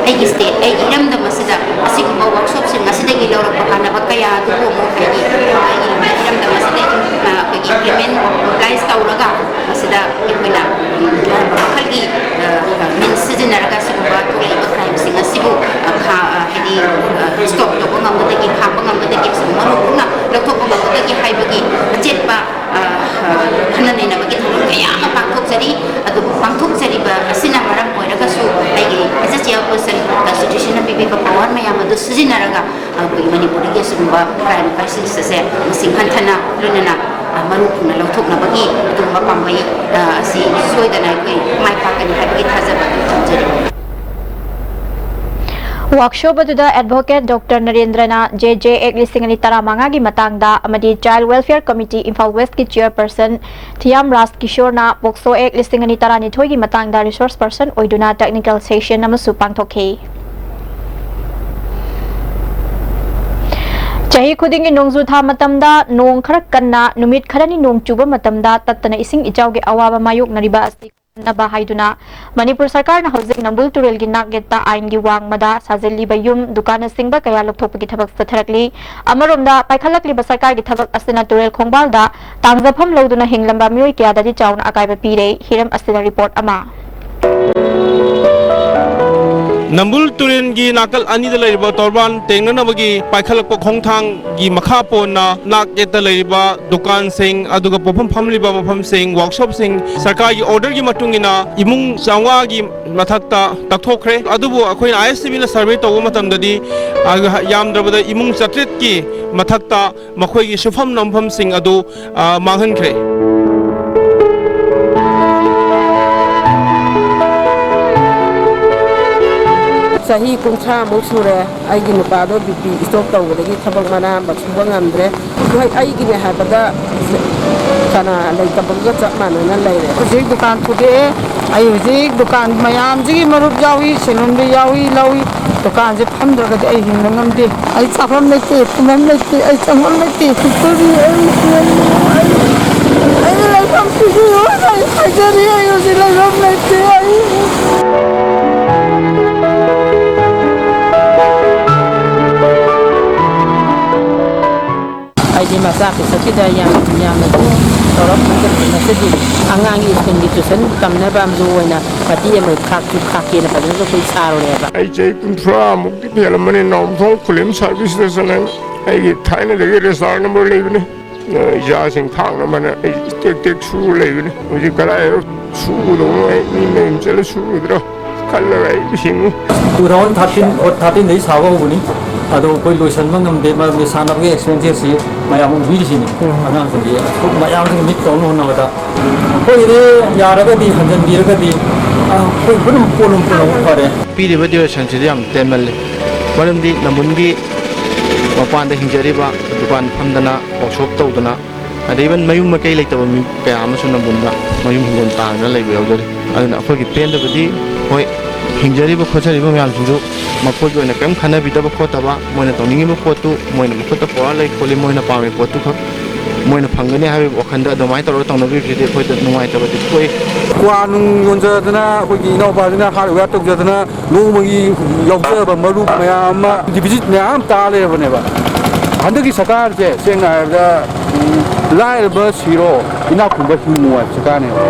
ꯑꯩꯒꯤ state, ꯑꯩꯒꯤ ꯏꯔꯝꯗꯝ ꯑꯁꯤꯗ ꯑꯁꯤꯒꯨꯝꯕ workshopꯁꯤꯡ ꯑꯁꯤꯗꯒꯤ ꯂꯧꯔꯛꯄ ꯀꯥꯟꯅꯕ ꯀꯌꯥ ꯑꯗꯨꯕꯨ ꯑꯃꯨꯛ ꯍꯥꯏꯗꯤ ꯑꯩꯒꯤ ꯏꯔꯝꯗꯝ ꯑꯁꯤꯗ, ꯑ, ꯑꯩꯈꯣꯏꯒꯤ implement, realize ꯇꯧꯔꯒ ꯃꯁꯤꯗ ꯑꯩꯈꯣꯏꯅ, ꯎꯝ, ꯃꯈꯜꯒꯤ, ꯑ, means ꯁꯤꯖꯤꯟꯅꯔꯒ ꯁꯤꯒꯨꯝꯕ ꯊꯣꯛꯂꯛꯏꯕ crimeꯁꯤꯡ ꯑꯁꯤꯕꯨ, ꯑ, ꯈꯥ-, ꯑ, ꯍꯥꯏꯗꯤ, ꯑ, stop ꯇꯧꯕ ꯉꯝꯒꯗꯒꯦ, ꯈꯥꯝꯕ ꯉꯝꯒꯗꯒꯦ, ꯑꯃꯁꯨꯡ ꯃꯔꯨ ꯄꯨꯝꯅ ꯂꯧꯊꯣꯛꯄ ꯉꯝꯒꯗꯒꯦ ꯍꯥꯏꯕꯒꯤ ꯑꯆꯦꯠꯄ, ꯑ, ꯑ, ꯈꯟꯅ ꯅꯩꯅꯕꯒꯤ ꯊꯧꯔꯝ ꯀꯌꯥ ꯑꯃ ꯄꯥꯡꯊꯣꯛꯆꯔꯤ꯫ ꯑꯗꯨꯕꯨ ꯄꯥꯡꯊꯣꯛꯆꯔꯤꯕ ꯑꯁꯤꯅ ꯃꯔꯝ ꯑꯣꯏꯔꯒꯁꯨ ꯑꯩꯒꯤ as a chairperson constitutionꯅ ꯄꯤꯕꯤꯕ power ꯃꯌꯥꯝ ꯑꯗꯨ ꯁꯤꯖꯤꯟꯅꯔꯒ ꯑꯩꯈꯣꯏꯒꯤ ꯃꯅꯤꯄꯨꯔꯗꯒꯤ ꯑꯁꯤꯒꯨꯝꯕ crime crisis ꯑꯁꯦ ꯃꯁꯤꯡ ꯍꯟꯊꯅ, ꯂꯣꯏꯅꯅ, ꯑ, ꯃꯔꯨ ꯄꯨꯅ ꯂꯧꯊꯣꯛꯅꯕꯒꯤ ꯑꯗꯨꯒꯨꯝꯕ ꯄꯥꯝꯕꯩ, ꯑ, ꯑꯁꯤ ꯁꯣꯏꯗꯅ ꯑꯩꯈꯣꯏ ꯃꯥꯏ ꯄꯥꯛꯀꯅꯤ ꯍꯥꯏꯕꯒꯤ ꯊꯥꯖꯕ ꯑꯗꯨ ꯊꯝꯖꯔꯤ꯫ Workshop ꯑꯗꯨꯗ Advocate Doctor ꯅꯔꯦꯟꯗ꯭ꯔꯅ J J Act ꯂꯤꯁꯤꯡ ꯑꯅꯤ ꯇꯔꯥꯃꯉꯥꯒꯤ ꯃꯇꯥꯡꯗ ꯑꯃꯗꯤ Child Welfare Committee Imphal Westꯀꯤ chairperson ꯊꯤꯌꯥꯝ ꯔꯥꯖ ꯀꯤꯁꯣꯔꯅ POCSO Act ꯂꯤꯁꯤꯡ ꯑꯅꯤ ꯇꯔꯥꯅꯤꯊꯣꯏꯒꯤ ꯃꯇꯥꯡꯗ resource person ꯑꯣꯏꯗꯨꯅ technical session ꯑꯃꯁꯨ ꯄꯥꯡꯊꯣꯛꯈꯤ꯫ ꯆꯍꯤ ꯈꯨꯗꯤꯡꯒꯤ ꯅꯣꯡꯖꯨ ꯊꯥ ꯃꯇꯝꯗ ꯅꯣꯡ ꯈꯔ ꯀꯟꯅ, ꯅꯨꯃꯤꯠ ꯈꯔꯅꯤ ꯅꯣꯡ ꯆꯨꯕ ꯃꯇꯝꯗ ꯇꯠꯇꯅ ꯏꯁꯤꯡ ꯏꯆꯥꯎꯒꯤ ꯑꯋꯥꯕ ꯃꯥꯌꯣꯛꯅꯔꯤꯕ ꯑꯁꯤ ꯅꯕ ꯍꯥꯏꯗꯨꯅ ꯃꯅꯤꯄꯨꯔ ꯁꯔꯀꯥꯔꯅ ꯍꯧꯖꯤꯛ ꯅꯝꯕꯨꯜ ꯇꯨꯔꯦꯜꯒꯤ ꯅꯥꯛ ꯌꯦꯠꯇ ꯑꯥꯏꯟꯒꯤ ꯋꯥꯡꯃꯗ ꯁꯥꯖꯤꯜꯂꯤꯕ ꯌꯨꯝ, ꯗꯨꯀꯥꯟꯅꯆꯤꯡꯕ ꯀꯌꯥ ꯂꯧꯊꯣꯛꯄꯒꯤ ꯊꯕꯛ ꯆꯠꯊꯔꯛꯂꯤ꯫ ꯑꯃꯔꯣꯝꯗ, ꯄꯥꯏꯈꯠꯂꯛꯂꯤꯕ ꯁꯔꯀꯥꯔꯒꯤ ꯊꯕꯛ ꯑꯁꯤꯅ ꯇꯨꯔꯦꯜ ꯈꯣꯡꯕꯥꯜꯗ ꯇꯥꯡꯖꯐꯝ ꯂꯧꯗꯨꯅ ꯍꯤꯡꯂꯝꯕ ꯃꯤꯑꯣꯏ ꯀꯌꯥꯗꯗꯤ ꯆꯥꯎꯅ ꯑꯀꯥꯏꯕ ꯄꯤꯔꯦ꯫ ꯍꯤꯔꯝ ꯑꯁꯤꯗ ꯔꯤꯄꯣꯔꯠ ꯑꯃ꯫ ꯅꯝꯕꯨꯜ ꯇꯨꯔꯦꯜꯒꯤ ꯅꯥꯀꯜ ꯑꯅꯤꯗ ꯂꯩꯔꯤꯕ ꯇꯣꯔꯕꯥꯟ ꯇꯦꯡꯅꯅꯕꯒꯤ ꯄꯥꯏꯈꯠꯂꯛꯄ ꯈꯣꯡꯊꯥꯡꯒꯤ ꯃꯈꯥ ꯄꯣꯟꯅ ꯅꯥꯛ ꯌꯦꯠꯇ ꯂꯩꯔꯤꯕ ꯗꯨꯀꯥꯟꯁꯤꯡ, ꯑꯗꯨꯒ ꯄꯣꯠꯐꯝ ꯐꯝꯂꯤꯕ ꯃꯐꯝꯁꯤꯡ, ꯋꯥꯛꯁꯣꯞꯁꯤꯡ ꯁꯔꯀꯥꯔꯒꯤ ꯑꯣꯔꯗꯔꯒꯤ ꯃꯇꯨꯡ ꯏꯟꯅ ꯏꯃꯨꯡ ꯆꯥꯝꯃꯉꯥꯒꯤ ꯃꯊꯛꯇ ꯇꯛꯊꯣꯛꯈ꯭ꯔꯦ꯫ ꯑꯗꯨꯕꯨ ꯑꯩꯈꯣꯏꯅ ISTVꯅ ꯁꯔꯚꯦ ꯇꯧꯕ ꯃꯇꯝꯗꯗꯤ, ꯑ, ꯌꯥꯝꯗ꯭ꯔꯕꯗ ꯏꯃꯨꯡ ꯆꯥꯇ꯭ꯔꯦꯠꯀꯤ ꯃꯊꯛꯇ ꯃꯈꯣꯏꯒꯤ ꯁꯨꯐꯝ ꯅꯣꯝꯐꯝꯁꯤꯡ ꯑꯗꯨ, ꯑ, ꯃꯥꯡꯍꯟꯈ꯭ꯔꯦ꯫ ꯆꯍꯤ ꯀꯨꯟꯊ꯭ꯔꯥꯃꯨꯛ ꯁꯨꯔꯦ ꯑꯩꯒꯤ ꯅꯨꯄꯥꯗꯣ BP stroke ꯇꯧꯕꯗꯒꯤ ꯊꯕꯛ ꯃꯅꯥ ꯑꯃ ꯁꯨꯕ ꯉꯝꯗ꯭ꯔꯦ꯫ ꯍꯣꯏ, ꯑꯩꯒꯤꯅꯦ ꯍꯥꯏꯕꯗ ꯀꯅꯥ ꯂꯩꯇꯕꯒ ꯆꯞ ꯃꯥꯟꯅꯅ ꯂꯩꯔꯦ꯫ ꯍꯧꯖꯤꯛ ꯗꯨꯀꯥꯟ ꯄꯨꯊꯣꯛꯑꯦ꯫ ꯑꯩ ꯍꯧꯖꯤꯛ ꯗꯨꯀꯥꯟ ꯃꯌꯥꯝꯁꯤꯒꯤ ꯃꯔꯨꯞ ꯌꯥꯎꯏ, ꯁꯦꯟꯍꯨꯟꯕ ꯌꯥꯎꯏ, ꯂꯧꯏ꯫ ꯗꯨꯀꯥꯟꯁꯦ ꯐꯝꯗ꯭ꯔꯒꯗꯤ ꯑꯩ ꯍꯤꯡꯕ ꯉꯝꯗꯦ꯫ ꯑꯩ ꯆꯥꯐꯝ ꯂꯩꯇꯦ, ꯇꯨꯝꯐꯝ ꯂꯩꯇꯦ, ꯑꯩ ꯆꯪꯐꯝ ꯂꯩꯇꯦ꯫ ꯗꯣꯛꯇꯔꯁꯤꯡ ꯑꯩ ꯌꯦꯡꯕꯤꯌꯨ, ꯑꯩ, ꯑꯩꯒꯤ ꯂꯩꯐꯝ ꯄꯤꯕꯤꯌꯨ, ꯑꯩ ꯍꯥꯏꯖꯔꯤ, ꯑꯩ ꯍꯧꯖꯤꯛ ꯂꯩꯐꯝ ꯂꯩꯇꯦ꯫ ꯑꯩ ꯑꯩꯗꯤ ꯃꯆꯥ ꯄꯤꯁꯛꯀꯤꯗ ꯌꯥꯝ ꯌꯥꯝꯅꯁꯨ ꯇꯧꯔꯛ ꯈꯪꯗꯕꯅꯤ꯫ ꯉꯁꯤꯗꯤ ꯑꯉꯥꯡꯒꯤ ꯁ꯭ꯀꯨꯜꯒꯤ ꯇ꯭ꯌꯨꯁꯟ ꯇꯝꯅꯕ ꯑꯃꯁꯨ ꯑꯣꯏꯅ ꯃꯇꯦꯛ ꯑꯃ ꯈꯥꯛꯁꯨ ꯈꯥꯛꯀꯦꯅ ꯐꯖꯅꯁꯨ ꯑꯩꯈꯣꯏ ꯁꯥꯔꯨꯔꯦꯕ꯫ ꯑꯩ ꯆꯍꯤ ꯀꯨꯟꯊ꯭ꯔꯥꯃꯨꯛꯇꯤ ꯍꯦꯜꯂꯝꯃꯅꯤ ꯅꯥꯎꯊꯣꯡ ꯈꯨꯂꯦꯝ ꯁꯥꯔꯚꯤꯁꯇ ꯆꯠꯅ ꯑꯩꯒꯤ ꯊꯥꯏꯅꯗꯒꯤ ꯔꯦꯖꯤꯁꯇꯥꯔ ꯅꯝꯕꯔ ꯂꯩꯕꯅꯤ꯫ ꯏꯆꯥꯁꯤꯡ ꯊꯥꯛꯅꯕꯅ ꯑꯩ ꯇꯦꯛ ꯇꯦꯛ ꯁꯨꯔ ꯂꯩꯕꯅꯤ꯫ ꯍꯧꯖꯤꯛ ꯀꯗꯥꯏꯗ ꯁꯨꯒꯗꯧꯅꯣ? ꯑꯩ ꯃꯤ ꯃꯌꯨꯝ ꯆꯠꯂ ꯁꯨꯒꯗ꯭ꯔꯣ ꯈꯜꯂꯒ ꯑꯩ ꯍꯤꯡꯉꯤ꯫ Two thousand thirteen or thirteen ꯗꯒꯤ ꯁꯥꯕ ꯍꯧꯕꯅꯤ꯫ ꯑꯗꯣ ꯑꯩꯈꯣꯏ ꯂꯣꯏꯁꯤꯟꯕ ꯉꯝꯗꯦ, ꯃꯔꯝꯗꯤ ꯁꯥꯟꯅꯕꯒꯤ expenses ꯁꯤ ꯃꯌꯥꯝ ꯎꯕꯤꯔꯤꯁꯤꯅꯤ꯫ ꯑꯉꯥꯡꯁꯤꯡꯒꯤ ꯃꯌꯥꯝꯁꯤꯡ meet ꯇꯧꯅꯕ ꯍꯣꯠꯅꯕꯗ ꯑꯩꯈꯣꯏꯒꯤꯗꯤ ꯌꯥꯔꯒꯗꯤ ꯍꯟꯖꯤꯟꯕꯤꯔꯒꯗꯤ ꯑꯩꯈꯣꯏ ꯄꯨꯝꯅꯃꯛ ꯄꯣꯠꯂꯨꯝ ꯄꯨꯝꯅꯃꯛ ꯐꯔꯦ꯫ ꯄꯤꯔꯤꯕ duration ꯁꯤꯗꯤ ꯌꯥꯝ ꯇꯦꯟꯃꯜꯂꯤ꯫ ꯃꯔꯝꯗꯤ ꯅꯝꯕꯨꯜꯒꯤ ꯃꯄꯥꯟꯗ ꯍꯤꯡꯖꯔꯤꯕ, ꯗꯨꯀꯥꯟ ꯐꯝꯗꯅ, workshop ꯇꯧꯗꯅ, ꯑꯗꯩ even ꯃꯌꯨꯝ ꯃꯀꯩ ꯂꯩꯇꯕ ꯃꯤ ꯀꯌꯥ ꯑꯃꯁꯨ ꯅꯝꯕꯨꯜꯗ ꯃꯌꯨꯝ ꯍꯤꯡꯒꯣꯜ ꯇꯥꯡꯗꯅ ꯂꯩꯕ ꯌꯥꯎꯖꯔꯤ꯫ ꯑꯗꯨꯅ ꯑꯩꯈꯣꯏꯒꯤ ꯄꯦꯟꯗꯕꯗꯤ, ꯍꯣꯏ, ꯍꯤꯡꯖꯔꯤꯕ ꯈꯣꯠꯆꯔꯤꯕ ꯃꯌꯥꯝꯁꯤꯡꯗꯨ ꯃꯈꯣꯏꯒꯤ ꯑꯣꯏꯅ ꯀꯔꯤꯝ ꯈꯟꯅꯕꯤꯗꯕ ꯈꯣꯠꯇꯕ, ꯃꯣꯏꯅ ꯇꯧꯅꯤꯡꯉꯤꯕ ꯄꯣꯠꯇꯨ ꯃꯣꯏꯅ ꯃꯈꯨꯠꯇ ꯄꯨꯔꯛꯑ ꯂꯩ ꯈꯣꯠꯂꯤ, ꯃꯣꯏꯅ ꯄꯥꯝꯃꯤ ꯄꯣꯠꯇꯨ ꯈꯛ ꯃꯣꯏꯅ ꯐꯪꯒꯅꯤ ꯍꯥꯏꯕꯒꯤ ꯋꯥꯈꯜꯗ ꯑꯗꯨꯃꯥꯏꯅ ꯇꯧꯔꯒ ꯇꯧꯅꯕꯤꯕꯁꯤꯗꯤ ꯑꯩꯈꯣꯏꯗ ꯅꯨꯡꯉꯥꯏꯇꯕꯗꯤ ꯄꯣꯛꯏ꯫ ꯀ꯭ꯋꯥ ꯅꯨꯡ ꯌꯣꯟꯖꯗꯅ, ꯑꯩꯈꯣꯏꯒꯤ ꯏꯅꯥꯎꯄꯥꯁꯤꯅ ꯍꯥꯔꯠꯋꯦꯌꯔ ꯇꯧꯖꯗꯅ, ꯅꯣꯡꯃꯒꯤ ꯌꯥꯎꯖꯕ ꯃꯔꯨꯞ ꯃꯌꯥꯝ ꯑꯃ ꯗꯤꯐꯤꯁꯤꯠ ꯃꯌꯥꯝ ꯇꯥ ꯂꯩꯔꯕꯅꯦꯕ꯫ ꯍꯟꯗꯛꯀꯤ ꯁꯔꯀꯥꯔꯁꯦ ꯁꯦꯡꯅ ꯍꯥꯏꯔꯕꯗ, ꯎꯝ, ꯂꯥꯏꯔꯕ ꯁꯤꯔꯣ, ꯏꯅꯥꯛ ꯈꯨꯟꯕ ꯍꯤꯡꯉꯣ ꯍꯥꯏꯕ ꯁꯔꯀꯥꯔꯅꯦꯕ꯫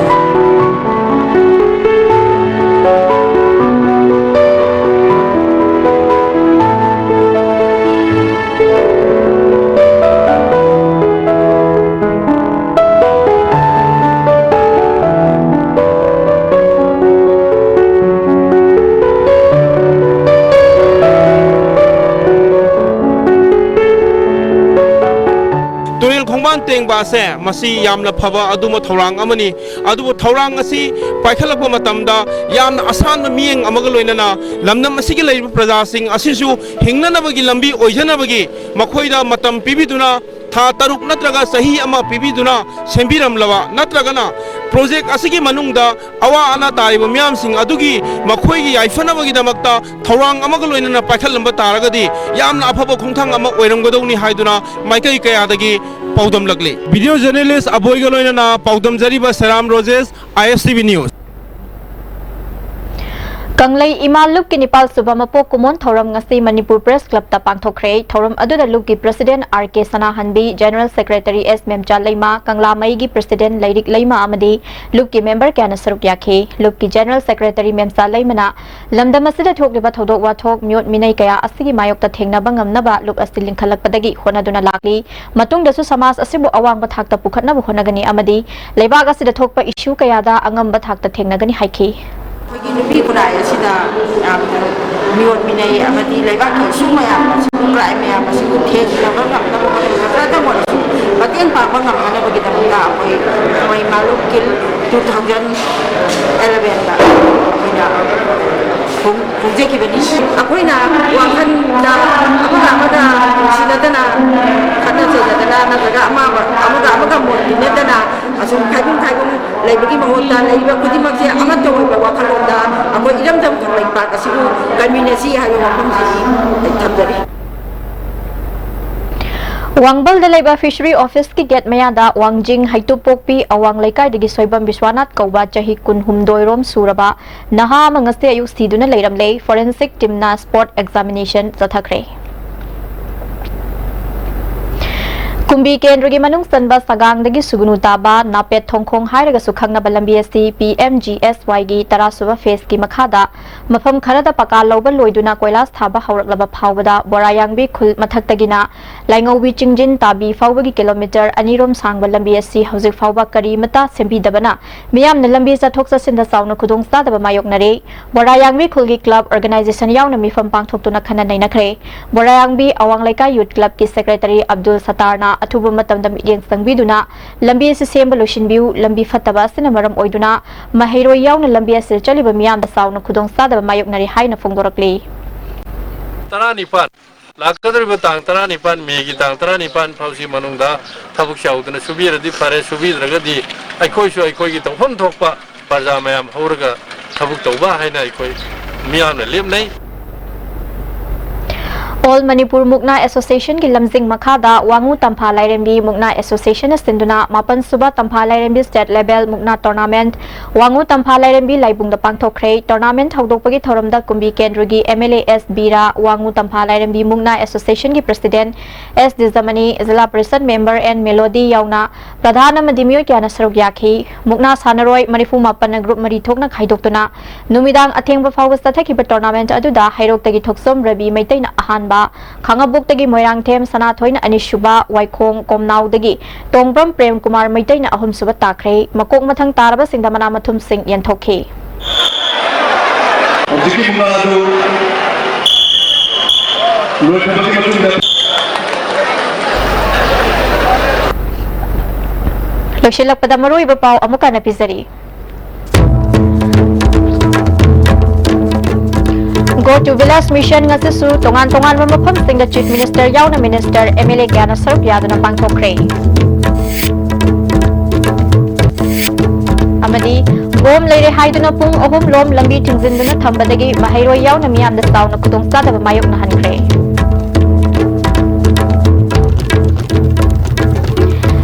ꯇꯨꯔꯦꯜ ꯈꯣꯡꯕꯥꯟ ꯇꯦꯡꯕ ꯑꯁꯦ ꯃꯁꯤ ꯌꯥꯝꯅ ꯐꯕ ꯑꯗꯨꯝꯕ ꯊꯧꯔꯥꯡ ꯑꯃꯅꯤ꯫ ꯑꯗꯨꯕꯨ ꯊꯧꯔꯥꯡ ꯑꯁꯤ ꯄꯥꯏꯈꯠꯂꯛꯄ ꯃꯇꯝꯗ ꯌꯥꯝꯅ ꯑꯁꯥꯟꯕ ꯃꯤꯠꯌꯦꯡ ꯑꯃꯒ ꯂꯣꯏꯅꯅ ꯂꯝꯗꯝ ꯑꯁꯤꯒꯤ ꯂꯩꯔꯤꯕ ꯄ꯭ꯔꯖꯥꯁꯤꯡ ꯑꯁꯤꯁꯨ ꯍꯤꯡꯅꯅꯕꯒꯤ ꯂꯝꯕꯤ ꯑꯣꯏꯖꯅꯕꯒꯤ ꯃꯈꯣꯏꯗ ꯃꯇꯝ ꯄꯤꯕꯤꯗꯨꯅ ꯊꯥ ꯇꯔꯨꯛ ꯅꯠꯇ꯭ꯔꯒ ꯆꯍꯤ ꯑꯃ ꯄꯤꯕꯤꯗꯨꯅ ꯁꯦꯝꯕꯤꯔꯝꯂꯕ ꯅꯠꯇ꯭ꯔꯒꯅ ꯄ꯭ꯔꯣꯖꯦꯛ ꯑꯁꯤꯒꯤ ꯃꯅꯨꯡꯗ ꯑꯋꯥ ꯑꯅꯥ ꯇꯥꯔꯤꯕ ꯃꯤꯌꯥꯝꯁꯤꯡ ꯑꯗꯨꯒꯤ ꯃꯈꯣꯏꯒꯤ ꯌꯥꯏꯐꯅꯕꯒꯤꯗꯃꯛꯇ ꯊꯧꯔꯥꯡ ꯑꯃꯒ ꯂꯣꯏꯅꯅ ꯄꯥꯏꯈꯠꯂꯝꯕ ꯇꯥꯔꯒꯗꯤ ꯌꯥꯝꯅ ꯑꯐꯕ ꯈꯣꯡꯊꯥꯡ ꯑꯃ ꯑꯣꯏꯔꯝꯒꯗꯧꯅꯤ ꯍꯥꯏꯗꯨꯅ ꯃꯥꯏꯀꯩ ꯀꯌꯥꯗꯒꯤ ꯄꯥꯎꯗꯝꯂꯛꯂꯤ꯫ ꯚꯤꯗꯤꯑꯣ ꯖꯔꯅꯦꯂꯤꯁ ꯑꯕꯣꯏꯒ ꯂꯣꯏꯅꯅ ꯄꯥꯎꯗꯝꯖꯔꯤꯕ ꯁꯦꯔꯥꯝ ꯔꯣꯖꯦꯁ, ꯑꯥꯏ ꯑꯦꯁ ꯇꯤ ꯚꯤ ꯅ꯭ꯌꯨꯁ꯫ ꯀꯪꯂꯩ ꯏꯃꯥ ꯂꯨꯞꯀꯤ ꯅꯤꯄꯥꯜ ꯁꯨꯕ ꯃꯄꯣꯛ ꯀꯨꯝꯑꯣꯟ ꯊꯧꯔꯝ ꯉꯁꯤ ꯃꯅꯤꯄꯨꯔ ꯄ꯭ꯔꯦꯁ ꯀ꯭ꯂꯕꯇ ꯄꯥꯡꯊꯣꯛꯈ꯭ꯔꯦ꯫ ꯊꯧꯔꯝ ꯑꯗꯨꯗ ꯂꯨꯞꯀꯤ ꯄ꯭ꯔꯁꯤꯗꯦꯟ ꯑꯥꯔ ꯀꯦ ꯁꯅꯥꯍꯟꯕꯤ, ꯖꯦꯅꯔꯦꯜ ꯁꯦꯀ꯭ꯔꯦꯇꯔꯤ ꯑꯦꯁ ꯃꯦꯝꯆꯥ ꯂꯩꯃ, ꯀꯪꯂꯥꯃꯩꯒꯤ ꯄ꯭ꯔꯁꯤꯗꯦꯟ ꯂꯩꯔꯤꯛ ꯂꯩꯃ ꯑꯃꯗꯤ ꯂꯨꯞꯀꯤ ꯃꯦꯝꯕꯔ ꯀꯌꯥꯅ ꯁꯔꯨꯛ ꯌꯥꯈꯤ꯫ ꯂꯨꯞꯀꯤ ꯖꯦꯅꯔꯦꯜ ꯁꯦꯀ꯭ꯔꯦꯇꯔꯤ ꯃꯦꯝꯆꯥ ꯂꯩꯃꯅ ꯂꯝꯗꯝ ꯑꯁꯤꯗ ꯊꯣꯛꯂꯤꯕ ꯊꯧꯗꯣꯛ ꯋꯥꯊꯣꯛ, ꯃꯤꯑꯣꯠ ꯃꯤꯅꯩ ꯀꯌꯥ ꯑꯁꯤꯒꯤ ꯃꯥꯌꯣꯛꯇ ꯊꯦꯡꯅꯕ ꯉꯝꯅꯕ ꯂꯨꯞ ꯑꯁꯤ ꯂꯤꯡꯈꯠꯂꯛꯄꯗꯒꯤ ꯍꯣꯠꯅꯗꯨꯅ ꯂꯥꯛꯂꯤ꯫ ꯃꯇꯨꯡꯗꯁꯨ ꯁꯃꯥꯖ ꯑꯁꯤꯕꯨ ꯑꯋꯥꯡꯕ ꯊꯥꯛꯇ ꯄꯨꯈꯠꯅꯕ ꯍꯣꯠꯅꯒꯅꯤ ꯑꯃꯗꯤ ꯂꯩꯕꯥꯛ ꯑꯁꯤꯗ ꯊꯣꯛꯄ ꯏꯁꯨ ꯀꯌꯥꯗ ꯑꯉꯝꯕ ꯊꯥꯛꯇ ꯊꯦꯡꯅꯒꯅꯤ ꯍꯥꯏꯈꯤ꯫ ꯑꯩꯈꯣꯏꯒꯤ ꯅꯨꯄꯤ ꯈꯨꯟꯅꯥꯏ ꯑꯁꯤꯗ ꯌꯥꯝꯅ ꯃꯤꯑꯣꯠ ꯃꯤꯅꯩ ꯑꯃꯗꯤ ꯂꯩꯕꯥꯛꯀꯤ ꯏꯁꯨ ꯃꯌꯥꯝ ꯑꯁꯤꯕꯨ, ꯀ꯭ꯔꯥꯏꯝ ꯃꯌꯥꯝ ꯑꯁꯤꯕꯨ ꯊꯦꯡꯅꯕ ꯉꯝꯅꯕ ꯍꯣꯠꯅꯕꯗ ꯈꯔꯗꯪ ꯑꯣꯏꯔꯁꯨ ꯃꯇꯦꯡ ꯄꯥꯡꯕ ꯉꯝꯅꯅꯕꯒꯤꯗꯃꯛꯇ ꯑꯩꯈꯣꯏ ꯃꯣꯏ ꯃꯥꯂꯨꯞ ꯀꯤꯜ ꯇꯨ ꯊꯥꯎꯖꯟ ꯑꯦꯂꯚꯦꯟꯗ ꯑꯩꯈꯣꯏꯅ ꯐꯣꯡ-, ꯐꯣꯡꯖꯈꯤꯕꯅꯤ꯫ ꯑꯩꯈꯣꯏꯅ ꯋꯥꯈꯜꯗ ꯑꯃꯒ ꯑꯃꯒ ꯅꯨꯡꯁꯤꯅꯗꯅ, ꯈꯠꯅ ꯆꯩꯅꯗꯅ, ꯅꯠꯇ꯭ꯔꯒ ꯑꯃ ꯑꯃꯒ ꯑꯃꯒ ꯃꯣꯠ ꯄꯤꯅꯗꯅ, ꯑꯁꯨꯝ ꯈꯥꯏꯕꯨꯡ ꯈꯥꯏꯕꯨꯡ ꯂꯩꯕꯒꯤ ꯃꯍꯨꯠꯇ ꯂꯩꯔꯤꯕ ꯈꯨꯗꯤꯡꯃꯛꯁꯦ ꯑꯃꯠꯇ ꯑꯣꯏꯕ ꯋꯥꯈꯜꯂꯣꯟꯗ ꯑꯩꯈꯣꯏ ꯏꯔꯝꯗꯝ ꯀꯪꯂꯩꯄꯥꯛ ꯑꯁꯤꯕꯨ ꯀꯟꯃꯤꯟꯅꯁꯤ ꯍꯥꯏꯕ ꯋꯥꯐꯝꯁꯤ ꯑꯩ ꯊꯝꯖꯔꯤ꯫ ꯋꯥꯡꯕꯜꯗ ꯂꯩꯕ ꯐꯤꯁꯔꯤ ꯑꯣꯐꯤꯁꯀꯤ ꯒꯦꯠ ꯃꯌꯥꯗ ꯋꯥꯡꯖꯤꯡ ꯍꯩꯇꯨꯞꯄꯣꯛꯄꯤ ꯑꯋꯥꯡ ꯂꯩꯀꯥꯏꯗꯒꯤ ꯁꯣꯏꯕꯝ ꯕꯤꯁ꯭ꯋꯥꯅꯥꯊ ꯀꯧꯕ ꯆꯍꯤ ꯀꯨꯟꯍꯨꯝꯗꯣꯏꯔꯣꯝ ꯁꯨꯔꯕ ꯅꯍꯥ ꯑꯃ ꯉꯁꯤ ꯑꯌꯨꯛ ꯁꯤꯗꯨꯅ ꯂꯩꯔꯝꯂꯦ꯫ ꯐꯣꯔꯦꯟꯁꯤꯛ ꯇꯤꯝꯅ ꯁ꯭ꯄꯣꯠ ꯑꯦꯛꯖꯥꯃꯤꯅꯦꯁꯟ ꯆꯠꯊꯈ꯭ꯔꯦ꯫ ꯀꯨꯝꯕꯤ ꯀꯦꯟꯗ꯭ꯔꯒꯤ ꯃꯅꯨꯡ ꯆꯟꯕ ꯁꯒꯥꯡꯗꯒꯤ ꯁꯨꯒꯨꯅꯨ ꯇꯥꯕ ꯅꯥꯄꯦꯠ ꯊꯣꯡꯈꯣꯡ ꯍꯥꯏꯔꯒꯁꯨ ꯈꯪꯅꯕ ꯂꯝꯕꯤ ꯑꯁꯤ ꯄꯤ ꯑꯦꯝ ꯖꯤ ꯑꯦꯁ ꯋꯥꯏꯒꯤ ꯇꯔꯥꯁꯨꯕ ꯐꯦꯖꯀꯤ ꯃꯈꯥꯗ ꯃꯐꯝ ꯈꯔꯗ ꯄꯀꯥ ꯂꯧꯕ ꯂꯣꯏꯗꯨꯅ ꯀꯣꯏꯂꯥꯁ ꯊꯥꯕ ꯍꯧꯔꯛꯂꯕ ꯐꯥꯎꯕꯗ ꯕꯣꯔꯥꯌꯥꯡꯕꯤ ꯈꯨꯜ ꯃꯊꯛꯇꯒꯤꯅ ꯂꯥꯏꯉꯧꯕꯤ ꯆꯤꯡꯖꯤꯟ ꯇꯥꯕꯤ ꯐꯥꯎꯕꯒꯤ ꯀꯤꯂꯣꯃꯤꯇꯔ ꯑꯅꯤꯔꯣꯝ ꯁꯥꯡꯕ ꯂꯝꯕꯤ ꯑꯁꯤ ꯍꯧꯖꯤꯛ ꯐꯥꯎꯕ ꯀꯔꯤꯃꯠꯇ ꯁꯦꯝꯕꯤꯗꯕꯅ ꯃꯤꯌꯥꯝꯅ ꯂꯝꯕꯤ ꯆꯠꯊꯣꯛ ꯆꯠꯁꯤꯟꯗ ꯆꯥꯎꯅ ꯈꯨꯗꯣꯡꯆꯥꯗꯕ ꯃꯥꯌꯣꯛꯅꯔꯦ꯫ ꯕꯣꯔꯥꯌꯥꯡꯕꯤ ꯈꯨꯜꯒꯤ ꯀ꯭ꯂꯕ ꯑꯣꯔꯒꯅꯥꯏꯖꯦꯁꯟ ꯌꯥꯎꯅ ꯃꯤꯐꯝ ꯄꯥꯡꯊꯣꯛꯇꯨꯅ ꯈꯟꯅ ꯅꯩꯅꯈ꯭ꯔꯦ꯫ ꯕꯣꯔꯥꯌꯥꯡꯕꯤ ꯑꯋꯥꯡ ꯂꯩꯀꯥꯏ ꯌꯨꯠ ꯀ꯭ꯂꯕꯀꯤ ꯁꯦꯀ꯭ꯔꯦꯇꯔꯤ ꯑꯕꯗꯨꯜ ꯁꯇꯥꯔꯅ ꯑꯊꯨꯕ ꯃꯇꯝꯗ ꯃꯤꯠꯌꯦꯡ ꯆꯪꯕꯤꯗꯨꯅ ꯂꯝꯕꯤ ꯑꯁꯤ ꯁꯦꯝꯕ ꯂꯣꯏꯁꯤꯟꯕꯤꯌꯨ, ꯂꯝꯕꯤ ꯐꯠꯇꯕ ꯑꯁꯤꯅ ꯃꯔꯝ ꯑꯣꯏꯗꯨꯅ ꯃꯍꯩꯔꯣꯏ ꯌꯥꯎꯅ ꯂꯝꯕꯤ ꯑꯁꯤꯗ ꯆꯠꯂꯤꯕ ꯃꯤꯌꯥꯝꯗ ꯆꯥꯎꯅ ꯈꯨꯗꯣꯡꯆꯥꯗꯕ ꯃꯥꯌꯣꯛꯅꯔꯤ ꯍꯥꯏꯅ ꯐꯣꯡꯗꯣꯔꯛꯂꯤ꯫ ꯇꯔꯥꯅꯤꯄꯥꯟ, ꯂꯥꯛꯀꯗꯧꯔꯤꯕ ꯇꯥꯡ ꯇꯔꯥꯅꯤꯄꯥꯟ, ꯃꯦꯒꯤ ꯇꯥꯡ ꯇꯔꯥꯅꯤꯄꯥꯟ ꯐꯥꯎꯁꯤ ꯃꯅꯨꯡꯗ ꯊꯕꯛ ꯌꯥꯎꯗꯅ ꯁꯨꯕꯤꯔꯗꯤ ꯐꯔꯦ, ꯁꯨꯕꯤꯗ꯭ꯔꯒꯗꯤ ꯑꯩꯈꯣꯏꯁꯨ ꯑꯩꯈꯣꯏꯒꯤ ꯇꯧꯐꯝ ꯊꯣꯛꯄ ꯄ꯭ꯔꯖꯥ ꯃꯌꯥꯝ ꯍꯧꯔꯒ ꯊꯕꯛ ꯇꯧꯕ ꯍꯥꯏꯅ ꯑꯩꯈꯣꯏ ꯃꯤꯌꯥꯝꯅ ꯂꯦꯞꯅꯩ꯫ ꯑꯣꯜ ꯃꯅꯤꯄꯨꯔ ꯃꯨꯛꯅꯥ ꯑꯦꯁꯣꯁꯤꯌꯦꯁꯟꯒꯤ ꯂꯝꯖꯤꯡ ꯃꯈꯥꯗ ꯋꯥꯉꯨ ꯇꯝꯐꯥ ꯂꯥꯏꯔꯦꯝꯕꯤ ꯃꯨꯛꯅꯥ ꯑꯦꯁꯣꯁꯤꯌꯦꯁꯟꯅ ꯁꯤꯟꯗꯨꯅ ꯃꯥꯄꯟ ꯁꯨꯕ ꯇꯝꯐꯥ ꯂꯥꯏꯔꯦꯝꯕꯤ ꯁ꯭ꯇꯦꯠ ꯂꯦꯚꯦꯜ ꯃꯨꯛꯅꯥ ꯇꯣꯔꯅꯥꯃꯦꯟꯠ ꯋꯥꯉꯨ ꯇꯝꯐꯥ ꯂꯥꯏꯔꯦꯝꯕꯤ ꯂꯥꯏꯕꯨꯡꯗ ꯄꯥꯡꯊꯣꯛꯈ꯭ꯔꯦ꯫ ꯇꯣꯔꯅꯥꯃꯦꯟꯠ ꯍꯧꯗꯣꯛꯄꯒꯤ ꯊꯧꯔꯝꯗ ꯀꯨꯝꯕꯤ ꯀꯦꯟꯗ꯭ꯔꯒꯤ ꯑꯦꯝ ꯑꯦꯜ ꯑꯦ ꯑꯦꯁ ꯕꯤꯔꯥ, ꯋꯥꯉꯨ ꯇꯝꯐꯥ ꯂꯥꯏꯔꯦꯝꯕꯤ ꯃꯨꯛꯅꯥ ꯑꯦꯁꯣꯁꯤꯌꯦꯁꯟꯒꯤ ꯄ꯭ꯔꯁꯤꯗꯦꯟꯠ ꯑꯦꯁ ꯗꯤꯖꯃꯅꯤ, zila parishad member N Melody ꯌꯥꯎꯅ ꯄ꯭ꯔꯙꯥꯟ ꯑꯃꯗꯤ ꯃꯤꯑꯣꯏ ꯀꯌꯥꯅ ꯁꯔꯨꯛ ꯌꯥꯈꯤ꯫ ꯃꯨꯛꯅꯥ ꯁꯥꯟꯅꯔꯣꯏ ꯃꯔꯤꯐꯨ ꯃꯥꯄꯟꯅ ꯒ꯭ꯔꯨꯞ ꯃꯔꯤ ꯊꯣꯛꯅ ꯈꯥꯏꯗꯣꯛꯇꯨꯅ ꯅꯨꯃꯤꯗꯥꯡ ꯑꯊꯦꯡꯕ ꯐꯥꯎꯕ ꯆꯠꯊꯈꯤꯕ ꯇꯣꯔꯅꯥꯃꯦꯟꯠ ꯑꯗꯨꯗ ꯍꯩꯔꯣꯛꯇꯒꯤ ꯊꯣꯛꯆꯣꯝ ꯔꯕꯤ ꯃꯩꯇꯩꯅ ꯑꯍꯥꯟꯕ, ꯈꯥꯉꯕꯣꯛꯇꯒꯤ ꯃꯣꯏꯔꯥꯡꯊꯦꯝ ꯁꯅꯥꯊꯣꯏꯅ ꯑꯅꯤꯁꯨꯕ, ꯋꯥꯏꯈꯣꯡ ꯀꯣꯝꯅꯥꯎꯗꯒꯤ ꯇꯣꯡꯕ꯭ꯔꯝ ꯄ꯭ꯔꯦꯝ ꯀꯨꯃꯥꯔ ꯃꯩꯇꯩꯅ ꯑꯍꯨꯝꯁꯨꯕ ꯇꯥꯈ꯭ꯔꯦ꯫ ꯃꯀꯣꯛ ꯃꯊꯪ ꯇꯥꯔꯕꯁꯤꯡꯗ ꯃꯅꯥ ꯃꯊꯨꯝꯁꯤꯡ ꯌꯦꯟꯊꯣꯛꯈꯤ꯫ ꯍꯧꯖꯤꯛꯀꯤ ꯃꯨꯛꯅꯥ ꯑꯗꯨ ꯂꯣꯏꯈ꯭ꯔꯕꯒꯤ ꯃꯇꯨꯡꯗ ꯂꯣꯏꯁꯤꯜꯂꯛꯄꯗ ꯃꯔꯨꯑꯣꯏꯕ ꯄꯥꯎ ꯑꯃꯨꯛ ꯍꯟꯅ ꯄꯤꯖꯔꯤ꯫ Go to Village Mission ꯉꯁꯤꯁꯨ ꯇꯣꯉꯥꯟ ꯇꯣꯉꯥꯟꯕ ꯃꯐꯝꯁꯤꯡꯗ Chief Minister ꯌꯥꯎꯅ Minister, M L A ꯀꯌꯥꯅ ꯁꯔꯨꯛ ꯌꯥꯗꯨꯅ ꯄꯥꯡꯊꯣꯛꯈ꯭ꯔꯦ꯫ ꯑꯃꯗꯤ ꯕꯣꯝ ꯂꯩꯔꯦ ꯍꯥꯏꯗꯨꯅ ꯄꯨꯡ ꯑꯍꯨꯝ ꯂꯣꯝ ꯂꯝꯕꯤ ꯊꯤꯡꯖꯤꯟꯗꯨꯅ ꯊꯝꯕꯗꯒꯤ ꯃꯍꯩꯔꯣꯏ ꯌꯥꯎꯅ ꯃꯤꯌꯥꯝꯗ ꯆꯥꯎꯅ ꯈꯨꯗꯣꯡꯆꯥꯗꯕ ꯃꯥꯌꯣꯛꯅꯍꯟꯈ꯭ꯔꯦ꯫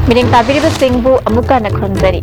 ꯃꯤꯠꯌꯦꯡ ꯇꯥꯕꯤꯔꯤꯕꯁꯤꯡꯕꯨ ꯑꯃꯨꯛꯀ ꯍꯟꯅ ꯈꯨꯔꯨꯝꯖꯔꯤ꯫